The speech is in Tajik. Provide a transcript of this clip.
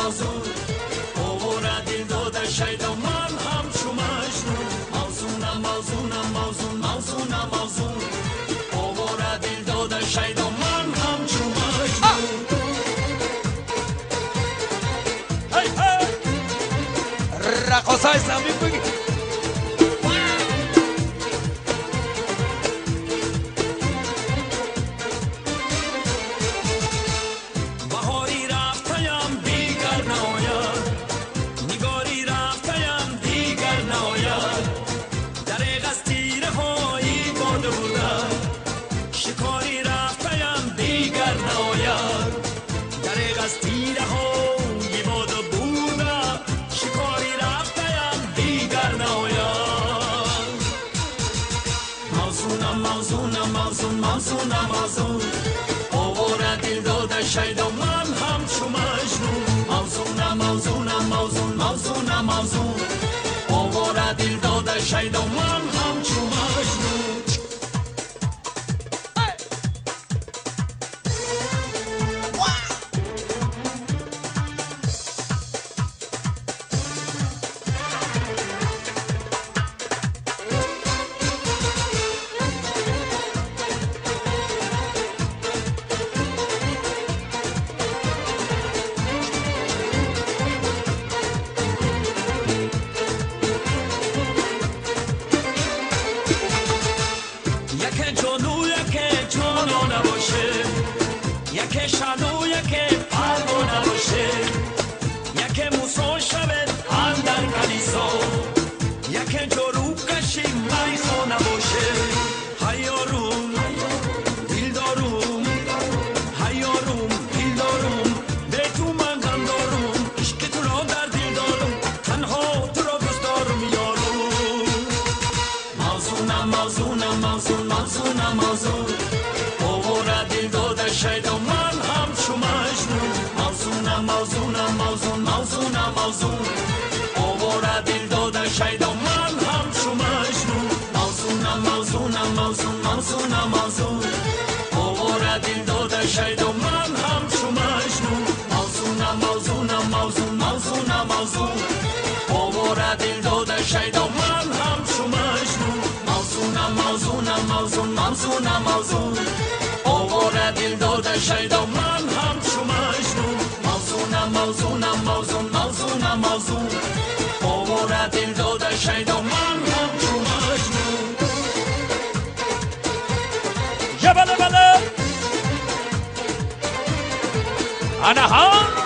мавзун, овора дил дода шайдо ман ҳамчу Маҷнун. Мавзунам, мавзунам, мавзун, мавзунам, мавзун, овора дил дода шайдо ман ҳамчу Маҷнун. Ҳей, ҳей! Рақосаи замин бигир. Баҳори рафтаям дигар наояд, нигори рафтаям дигар наояд. Дареғ аз тираҳои боду бурда, шикори рафтаям дигар наояд. Дареғ аз тираҳои боду бурда, шикори рафтаям дигар наояд. Мавзунам, мавзунам, мавзун, мавзунам, мавзун, овора дил дода шайдо ман ҳамчу Маҷнун. Мавзунам, мавзунам, мавзун, мавзунам, мавзун, овора дил дода шайдо ман ҳамчу Маҷнун. Яке ҷону, яке ҷоно набоше, яке шану, яке парво набоше, яке Мусо шавед андар калисо, яке ҷорубкаши майхона боше. Ҳайёрум, дилдорум, ҳайёрум, дилдорум, бе ту ман ғам дорум, ишқи туро дар дил дорум, танҳо туро дӯст дорум, ёрум. Мавзунам, мавзунам, мавзун, мавзунам, мавзун, овора дил дода шайдо ман ҳамчу Маҷнун. Мавзунам, мавзунам, мавзун, мавзунам, мавзун, овора дил дода шайдо ман ҳамчу Маҷнун. Мавзунам, мавзунам, мавзун, мавзунам, мавзун, овора дил дода шайдо ман ҳамчу Маҷнун. Мавзунам, мавзунам, мавзун, мавзунам, мавзун, овора дил дода шайдо ман ҳамчу Маҷнун. Мавзунам, мавзунам, мавзун, мавзунам, мавзун, овора дил дода шайдо ман ҳамчу Маҷнун. Мавзунам, мавзунам, мавзун, мавзунам, мавзун, овора дил дода шайдо ман ҳамчу Маҷнун. Ябале, бале! Анаҳа!